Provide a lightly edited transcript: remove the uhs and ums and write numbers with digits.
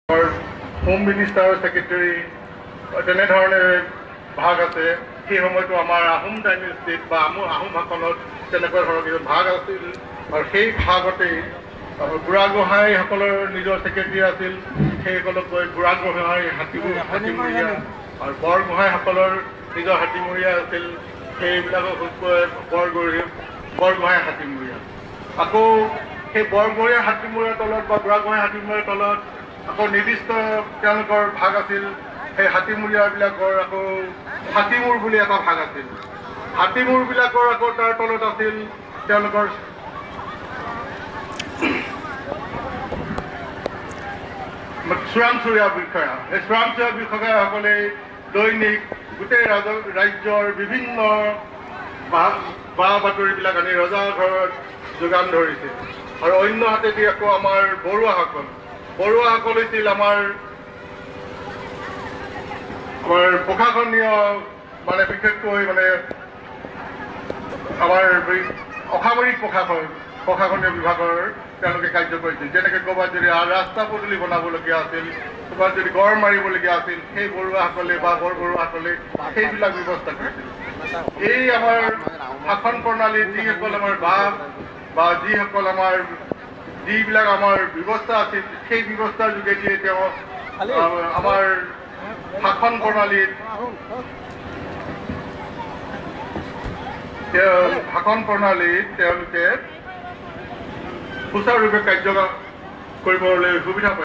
Home minister secretary তেনেধৰণে ভাগ আছে। সেই সময়তো আমাৰ আহোম ডাইনেষ্টিত বা আহোম শাসনত তেনেকুৱা ধৰণৰ কিছু ভাগ আছিল আৰু সেই ভাগতেই বুঢ়াগোহাঁইসকলৰ নিজৰ ছেক্ৰেটেৰী আছিল, সেইসকলক গৈ বুঢ়াগোহাঁই হাতীমূৰীয়া, আৰু বৰগোহাঁইসকলৰ নিজৰ হাতীমূৰীয়া আছিল, সেইবিলাকক কয় বৰগোহাঁই হাতীমূৰীয়া। আকৌ সেই বৰগোহাঁই হাতীমূৰীয়াৰ তলত বা বুঢ়াগোহাঁই হাতীমূৰীয়াৰ তলত আকৌ নিৰ্দিষ্ট তেওঁলোকৰ ভাগ আছিল। সেই হাতীমূৰীয়াবিলাকৰ আকৌ হাতীমূৰ বুলি এটা ভাগ আছিল। হাতীমূৰবিলাকৰ আকৌ তাৰ তলত আছিল তেওঁলোকৰ চোৰাংচোৰীয়া বিষয়া। এই চোৰাংচোৰীয়া বিষয়াসকলে দৈনিক গোটেই ৰাজ্যৰ বিভিন্ন বা বাতৰিবিলাক আনি ৰজা ঘৰত যোগান ধৰিছিল। আৰু অন্য হাতেদি আকৌ আমাৰ বৰুৱাসকল হৈছিল আমাৰ প্ৰশাসনীয় মানে বিশেষকৈ মানে আমাৰ অসামৰিক প্ৰশাসনীয় বিভাগৰ তেওঁলোকে কাৰ্য কৰিছিল। যেনেকৈ ক'ৰবাত যদি ৰাস্তা পদূলি বনাবলগীয়া আছিল, ক'ৰবাত যদি গড় মাৰিবলগীয়া আছিল, সেই বৰুৱাসকলে বা বৰবৰুৱাসকলে সেইবিলাক ব্যৱস্থা কৰিছিল। এই আমাৰ শাসন প্ৰণালীত যিসকল আমাৰ বাপ বা যিসকল আমাৰ যিবিলাক আমাৰ ব্যৱস্থা আছিল, সেই ব্যৱস্থাৰ যোগেদিয়ে তেওঁ আমাৰ শাসন প্ৰণালীত তেওঁলোকে সুচাৰুৰূপে কাৰ্য কৰিবলৈ সুবিধা পায়।